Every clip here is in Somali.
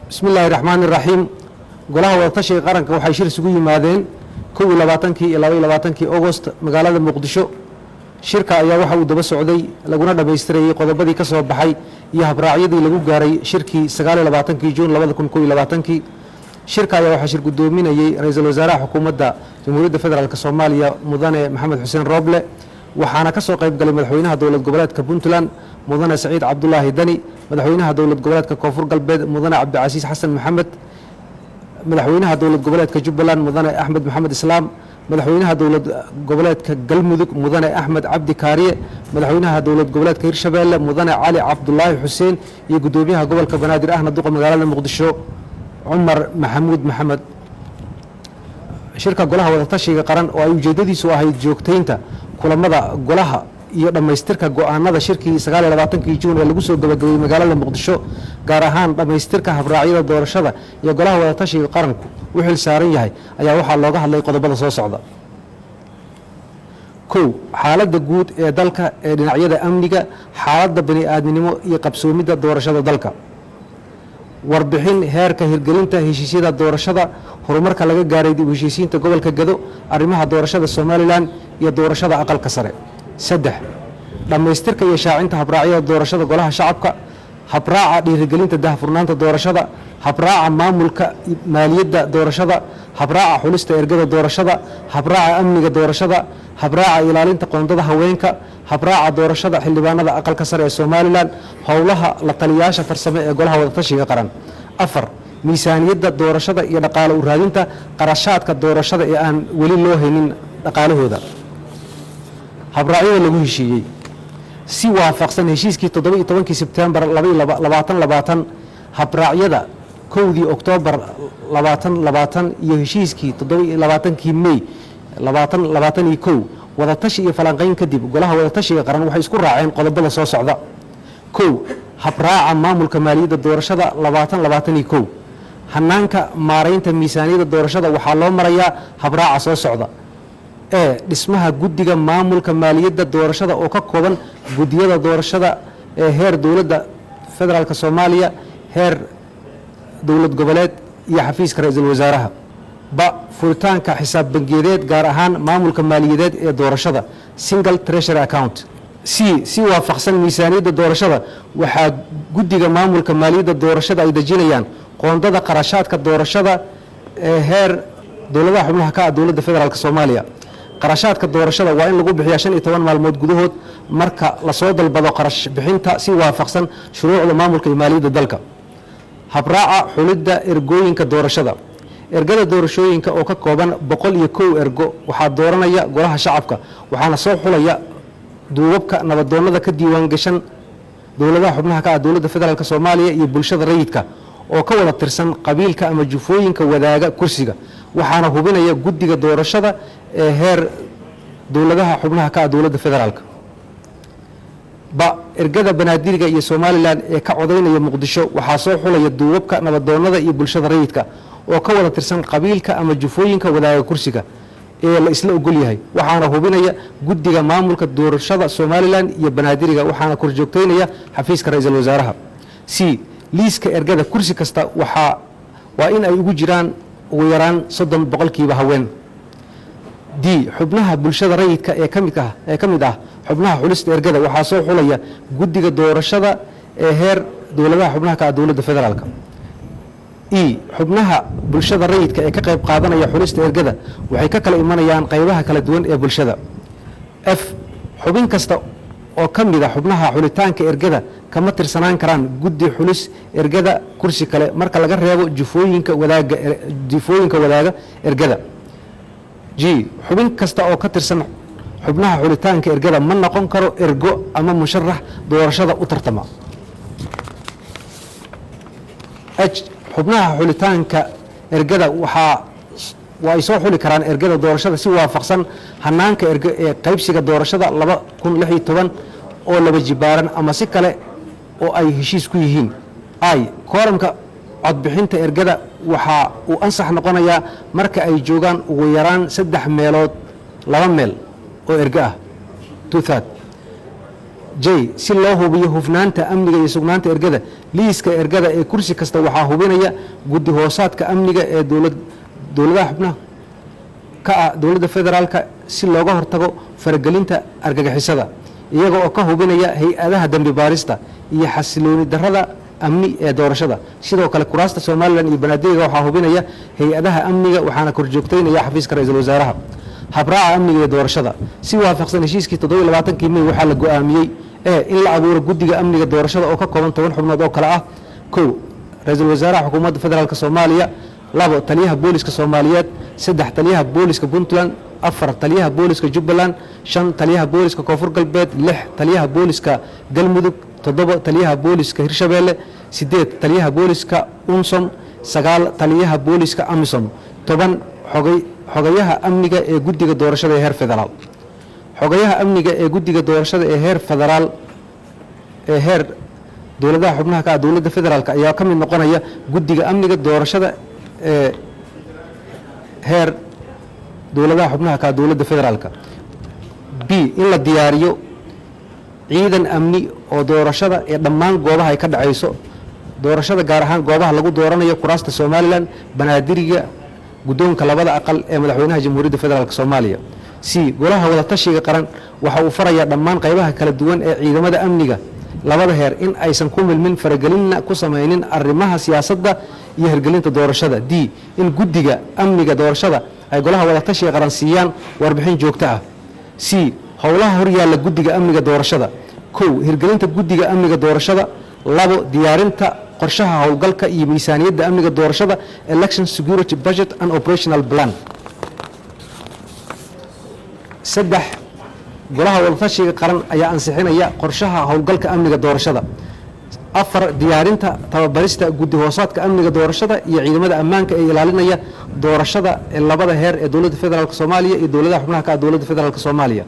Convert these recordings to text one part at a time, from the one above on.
Bismi illaahi raxmaani raxiim. Golaha Wadatashiga Qaranka waxay shir isugu yimaadeen 21-kii iyo 22-kii Agost magaalada Muqdisho. Shirka ayaa waxa uu daba socday laguna dhammaystirayey qodobadii ka soo baxay iyo habraacyadii lagu gaaray shirkii 29-kii Juun 2021-kii. Shirka ayaa waxaa shir guddoominayey ra-iisul wasaaraha xukuumadda Jamhuuriyadda Federaalk Soomaaliya, Mudane Maxamed Xuseen Rooble. Waxaana ka soo qayb galay madaxweynaha Dowlad Goboleedka Puntland, Mudane Saciid Cabdulaahi Dani, madaxweynaha Dowlad Goboleedka Koonfur Galbeed, Mudane Cabdicasiis Xasan Maxamed, madaxweynaha Dowlad Goboleedka Jubbaland, Mudane Axmed Maxamed Islaam, madaxweynaha Dowlad Goboleedka Galmudug, Mudane Axmed Cabdi Kaariye, madaxweynaha Dowlad Goboleedka Hirshabeelle, Mudane Cali Cabdulaahi Xuseen, iyo guddoomiyaha gobolka Banaadir ahna duqa magaalada Muqdisho, Cumar Maxamuud Maxamed. Shirka Golaha Wadatashiga Qaran oo ay ujeeddadiisu ahayd joogtaynta kulamada golaha iyo dhammaystirka go-aanada shirkii 29-kii Juun ee lagu soo gabagabeeyey magaalada Muqdisho, gaar ahaan dhammaystirka habraacyada doorashada iyo Golaha Wadatashiga Qaranku u xil saaran yahay, ayaa waxaa looga hadlay qodobada soo socda. Kow, xaaladda guud ee dalka ee dhinacyada amniga, xaaladda bani aadminimo iyo qabsoomidda doorashada dalka. Warbixin heerka hirgelinta heshiisyada doorashada, horumarka laga gaaray dib u heshiisiinta gobolka Gado, arrimaha doorashada Somaliland iyo doorashada Aqalka Sare. Saddex, dhammaystirka iyo shaacinta habraacyada doorashada Golaha Shacabka, habraaca dhiirigelinta daahfurnaanta doorashada, habraaca maamulka maaliyadda doorashada, habraaca xulista ergada doorashada, habraaca amniga doorashada, habraaca ilaalinta qoondada haweenka, habraaca doorashada xildhibaanada Aqalka Sare ee Somaliland, howlaha la taliyaasha farsame ee Golaha Wadatashiga Qaran. Afar, miisaaniyadda doorashada iyo dhaqaale u raadinta qarashaadka doorashada ee aan weli loo haynin dhaqaalahooda. Habraacyada lagu heshiiyey: si waafaqsan heshiiskii 17-kii Sebtembar 2020, habraacyada 1-dii Oktoobar 2020 iyo heshiiskii 27-kii Mey 2021, wadatashi iyo falanqayn kadib, Golaha Wadatashiga Qaran waxay isku raaceen qodobada soo socda. Kow, habraaca maamulka maaliyadda doorashada 2021. Hanaanka maaraynta miisaaniyadda doorashada waxaa loo marayaa habraaca soo socda ee dhismaha guddiga maamulka maaliyadda doorashada oo ka kooban guddiyada doorashada ee heer Dowladda Federaalk Soomaaliya, heer dowlad goboleed iyo xafiiska ra-iisul wasaaraha. Ba, furitaanka xisaab bangiyadeed, gaar ahaan maamulka maaliyadeed ee doorashada, single treasury account. C, si waafaqsan miisaaniyadda doorashada, waxaa guddiga maamulka maaliyadda doorashada ay dejinayaan qoondada qarashaadka doorashada ee heer dowladaha xubnaha ka ah Dowladda Federaalk Soomaaliya. Qarashaadka doorashada waa in lagu bixiyaa 15 maalmood gudahood marka lasoo dalbado qarash bixinta, si waafaqsan shuruucda maamulka iyo maaliyadda dalka. Habraaca xulidda ergooyinka doorashada: ergada doorashooyinka oo ka kooban 101 ergo waxaa dooranaya Golaha Shacabka, waxaana soo xulaya duubabka nabadoonnada ka diiwaan gashan dowladaha xubnaha ka ah Dowladda Federaalk Soomaaliya iyo bulshada rayidka oo ka wada tirsan qabiilka ama jufooyinka wadaaga kursiga, waxaana hubinaya guddiga doorashada ee heer dowladaha xubnaha ka ah Dowladda Federaalk. Ba, ergada Banaadiriga iyo Somaliland ee ka codaynaya Muqdisho waxaa soo xulaya duubabka nabadoonnada iyo bulshada rayidka oo ka wada tirsan qabiilka ama jufooyinka wadaaga kursiga ee la isla ogol yahay, waxaana hubinaya guddiga maamulka doorashada Somaliland iyo Banaadiriga, waxaana korjoogteynaya xafiiska ra-iisul wasaaraha. C, liiska ergada kursi kasta waxaa waa in ay ugu jiraan ugu yaraan 30% haween. D, xubnaha bulshada rayidka ee ka mid ah xubnaha xulista ergada waxaa soo xulaya guddiga doorashada ee heer dowladaha xubnaha ka ah Dowladda Federaalka. E, xubnaha bulshada rayidka ee ka qayb qaadanaya xulista ergada waxay ka kala imanayaan qaybaha kala duwan ee bulshada. F, xubin kasta oo ka mid a xubnaha xulitaanka ergada kama tirsanaan karaan guddi xulis ergada kursi kale, marka laga reebo jufooyinka wadaaga ergada. G, xubin kasta oo ka tirsan xubnaha xulitaanka ergada ma noqon karo ergo ama musharax doorashada u tartama. H, xubnaha xulitaanka ergada waa ay soo xuli karaan ergada doorashada si waafaqsan hanaanka ergo ee qaybsiga doorashada 2016 oo laba jibaaran ama si kale oo ay heshiis ku yihiin. I, kooramka codbixinta ergada waxaa uu ansax noqonayaa marka ay joogaan ugu yaraan saddex meelood laba meel oo ergo ah, two third. J, si loo hubiyo hufnaanta amniga iyo sugnaanta ergada, liiska ergada ee kursi kasta waxaa hubinaya guddi hoosaadka amniga ee dowladaha xubnaha ka ah dowladda federaalka, si looga hortago faragelinta argagixisada, iyaga oo ka hubinaya hay-adaha dembi baarista iyo xasilooni darrada amni ee doorashada. Sidoo kale, kuraasta Somalilan iyo Banaadiriga waxaa hubinaya hay-adaha amniga, waxaana korjoogteynaya xafiiska ra-iisul wasaaraha. Habraaca amniga iyo doorashada si waafaqsan heshiiskii 27-kii Mey, waxaa la go-aamiyey: E, in la abuuro guddiga amniga doorashada oo ka kooban 10 xubnood oo kale ah: kow, ra-iisul wasaaraha xukuumadda federaalk Soomaaliya; labo, taliyaha booliska Soomaaliyeed; saddex, taliyaha booliska Puntland; afar, taliyaha booliska Jubbaland; shan, taliyaha booliska Koonfur Galbeed; lix, taliyaha booliska Galmudug; toddoba, taliyaha booliska Hirshabeelle; sideed, taliyaha booliska UNSOM; sagaal, taliyaha booliska AMISOM; 10, xogayaha amniga ee guddiga doorashada ee heer federaal. Xogayaha amniga ee guddiga doorashada ee heer federaal ee heer dowladaha xubnaha ka ah dowladda federaalk ayaa ka mid noqonaya guddiga amniga doorashada ee heer dowladaha xubnaha ka ah dowladda federaalka. B, in la diyaariyo ciidan amni oo doorashada ee dhammaan goobaha ay ka dhacayso doorashada, gaar ahaan goobaha lagu dooranayo kuraasta Somalilan, Banaadiriga, guddoonka labada aqal ee madaxweynaha Jamhuuriyadda Federaalk Soomaaliya. C, Golaha Wadatashiga Qaran waxa uu farayaa dhammaan qaybaha kala duwan ee ciidamada amniga labada heer in aysan ku milmin, faragelinna ku samaynin arrimaha siyaasadda iyo hirgelinta doorashada. D, in guddiga amniga doorashada ay Golaha Wadatashiga Qaran siiyaan warbixin joogto ah. C, howlaha horyaalla guddiga amniga doorashada: kow, hirgelinta guddiga amniga doorashada; labo, diyaarinta qorshaha howlgalka iyo miisaaniyadda amniga doorashada, election security budget and operational plan. Saddex, Golaha Wadatashiga Qaran ayaa ansixinaya qorshaha howlgalka amniga doorashada. Afar, diyaarinta tababarista guddi hoosaadka amniga doorashada iyo ciidamada ammaanka ee ilaalinaya doorashada ee labada heer ee dowladda federaalk Soomaaliya iyo dowladaha xubnaha ka ah dowladda federaalk Soomaaliya.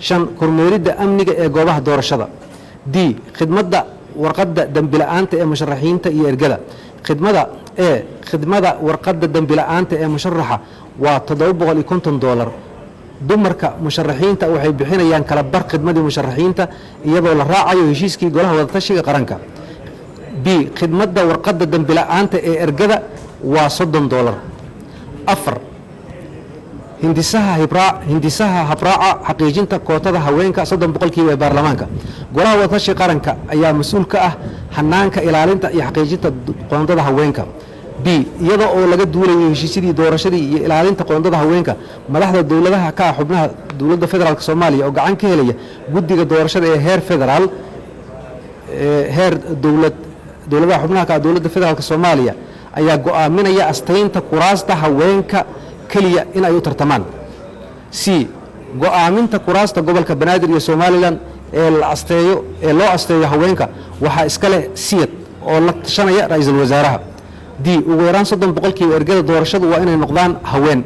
Shan, kormeeridda amniga ee goobaha doorashada. D, khidmadda warqadda dembi la-aanta ee musharaxiinta iyo ergada. Khidmada e, khidmada warqadda dembi la-aanta ee musharaxa waa $750. Dumarka musharaxiinta waxay bixinayaan kala bar khidmadii musharaxiinta, iyadoo la raacayo heshiiskii Golaha Wadatashiga Qaranka. B, khidmadda warqadda dembi la-aanta ee ergada waa $30. Afar, hindisaha habraaca xaqiijinta kootada haweenka 30% ee baarlamaanka. Golaha Wadatashiga Qaranka ayaa mas-uul ka ah hanaanka ilaalinta iyo xaqiijinta qoondada haweenka. B, iyada oo laga duulayo heshiisyadii doorashadii iyo ilaalinta qoondada haweenka, madaxda dowladaha ka ah xubnaha dowladda federaalk Soomaaliya oo gacan ka helaya guddiga doorashada ee heer federaal ee heer dowladaha xubnaha ka ah dowladda federaalk Soomaaliya ayaa go'aaminaya astaynta kuraasta haweenka keliya in ay u tartamaan. C, go'aaminta kuraasta gobolka Banaadir iyo Somalilan ee la asteeyo ee loo asteeyo haweenka waxaa iska leh SIAD oo la tashanaya ra-iisul wasaaraha. D, ugu yaraan 30% ergada doorashadu waa inay noqdaan haween.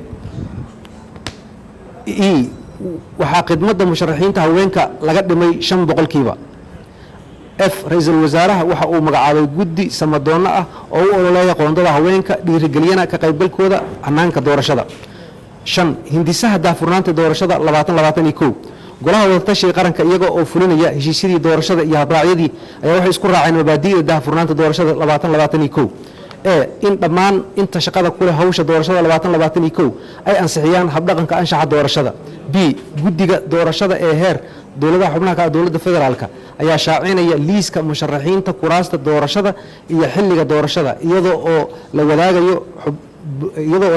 E, waxaa khidmadda musharaxiinta haweenka laga dhimay 5%. F, ra-iisul wasaaraha waxa uu magacaabay guddi samadoonno ah oo u ololeeya qoondada haweenka, dhiirigeliyana ka qaybgalkooda hanaanka doorashada. Shan, hindisaha daahfurnaanta doorashada 2021. Golaha Wadatashiga Qaranka, iyaga oo fulinaya heshiisyadii doorashada iyo habraacyadii, ayaa waxay isku raaceen mabaadi'da daahfurnaanta doorashada 2021. E, in dhammaan inta shaqada ku leh hawsha doorashada 2021 ay ansixiyaan habdhaqanka anshaxa doorashada. B, guddiga doorashada ee heer dowladaha xubnaha ka ah dowladda federaalka ayaa shaacinaya liiska musharaxiinta kuraasta doorashada iyo xilliga doorashada, iyadoo oo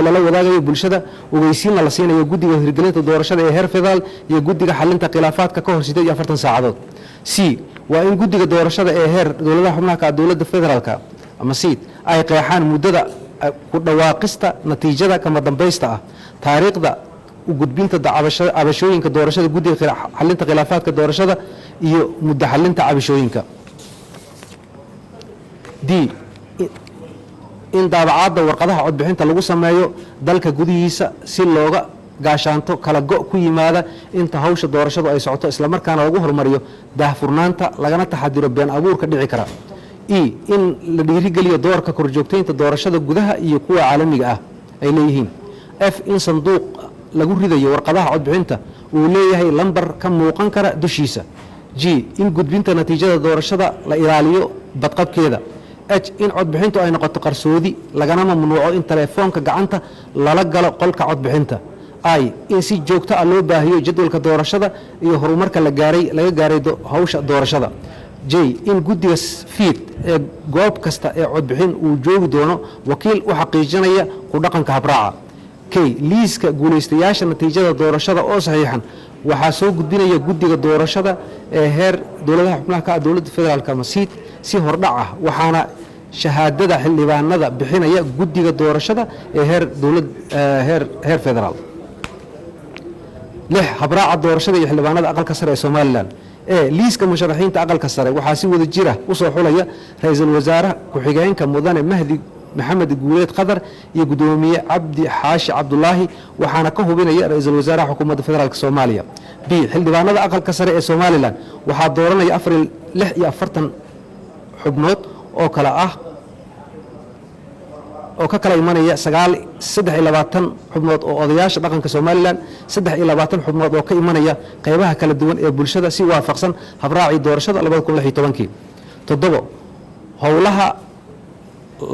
lala wadaagayo bulshada, ogeysiinna la siinayo guddiga hirgelinta doorashada ee heer federaal iyo guddiga xalinta khilaafaadka ka hor 48 saacadood. C, waa in guddiga doorashada ee heer dowladaha xubnaha ka ah dowladda federaalka ama SIID ay qeexaan muddada ku dhawaaqista natiijada kama dambaysta ah, taariikhda u gudbinta cabashooyinka doorashada guddiga xalinta khilaafaadka doorashada iyo muddo xalinta cabashooyinka. D, in daabacaadda warqadaha codbixinta lagu sameeyo dalka gudihiisa si looga gaashaanto kala go' ku yimaada inta hawsha doorashadu ay socoto, islamarkaana lagu horumariyo daahfurnaanta, lagana taxadiro been abuurka dhici kara. E, in la dhiirigeliyo doorka korjoogteynta doorashada gudaha iyo kuwa caalamiga ah ay leeyihiin. F, in sanduuq lagu ridayo warqadaha codbixinta uu leeyahay lambar ka muuqan kara dushiisa. G, in gudbinta natiijada doorashada la ilaaliyo badqabkeeda. H, in codbixintu ay noqoto qarsoodi, lagana mamnuuco in telefoonka gacanta lala galo qolka codbixinta. I, in si joogto ah loo baahiyo jadwalka doorashada iyo horumarka la gaaray laga gaaray hawsha doorashada. J, in guddiga FIID ee goob kasta ee codbixin uu joogi doono wakiil u xaqiijinaya ku dhaqanka habraaca. K, liiska guulaystayaasha natiijada doorashada oo saxiixan waxaa soo gudbinaya guddiga doorashada ee heer dowladaha xubnaha ka ah dowladda federaalka ama SIID si hordhac ah, waxaana shahaadada xildhibaanada bixinaya guddiga doorashada ee heer dowlad heer federaal. 6, habraaca doorashada iyo xildhibaanada aqalka sare ee Somaliland. Ee liiska musharaxiinta aqalka sare waxaa si wada jira u soo xulaya ra-iisul wasaare ku-xigeenka mudane Mahdi Maxamed Guuleed Qadar iyo guddoomiye Cabdi Xaashi Cabdulaahi, waxaana ka hubinaya ra-iisul wasaaraha xukuumadda federaalka Soomaaliya. B, xildhibaanada aqalka sare ee Somaliland waxaa dooranaya 46 xubnood oo kale ah oo ka kala imanaya 23 xubnood oo odayaasha dhaqanka Somaliland, 23 xubnood oo ka imanaya qaybaha kala duwan ee bulshada, si waafaqsan habraacii doorashada 2016-kii. 7, howlaha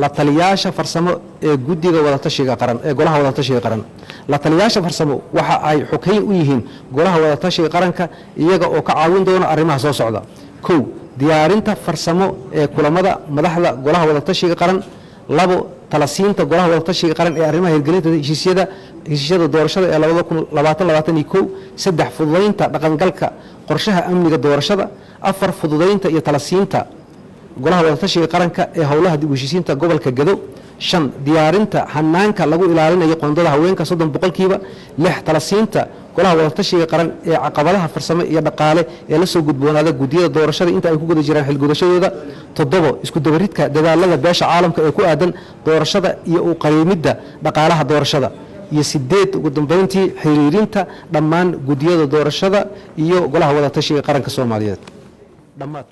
la taliyaasha farsamo ee guddiga wadatashiga qaran ee golaha wadatashiga qaran. La taliyaasha farsamo waxa ay xukayn u yihiin golaha wadatashiga qaranka, iyaga oo ka caawin doona arrimaha soo socda: 1, diyaarinta farsamo ee kulamada madaxda golaha wadatashiga qaran; 2, talasiinta golaha wadatashiga qaran ee arrimaha hirgelinta heshiisyada doorashada ee 2020-2021; 3, fududaynta dhaqangalka qorshaha amniga doorashada; 4, fududaynta iyo talasiinta golaha wadatashiga qaranka ee howlaha dib u heshiisiinta gobolka Gado; 5, diyaarinta hanaanka lagu ilaalinayo qoondada haweenka 30%; 6, talasiinta golaha wadatashiga qaran ee caqabadaha farsamo iyo dhaqaale ee la soo gudboonaada guddiyada doorashada inta ay ku guda jiraan xilgudashadooda; 7, isku dabaridka dadaalada beesha caalamka ee ku aadan doorashada iyo u qariimidda dhaqaalaha doorashada; iyo 8, ugu dambeyntii, xiriirinta dhammaan guddiyada doorashada iyo golaha wadatashiga qaranka Soomaaliyeed. Dhammaad.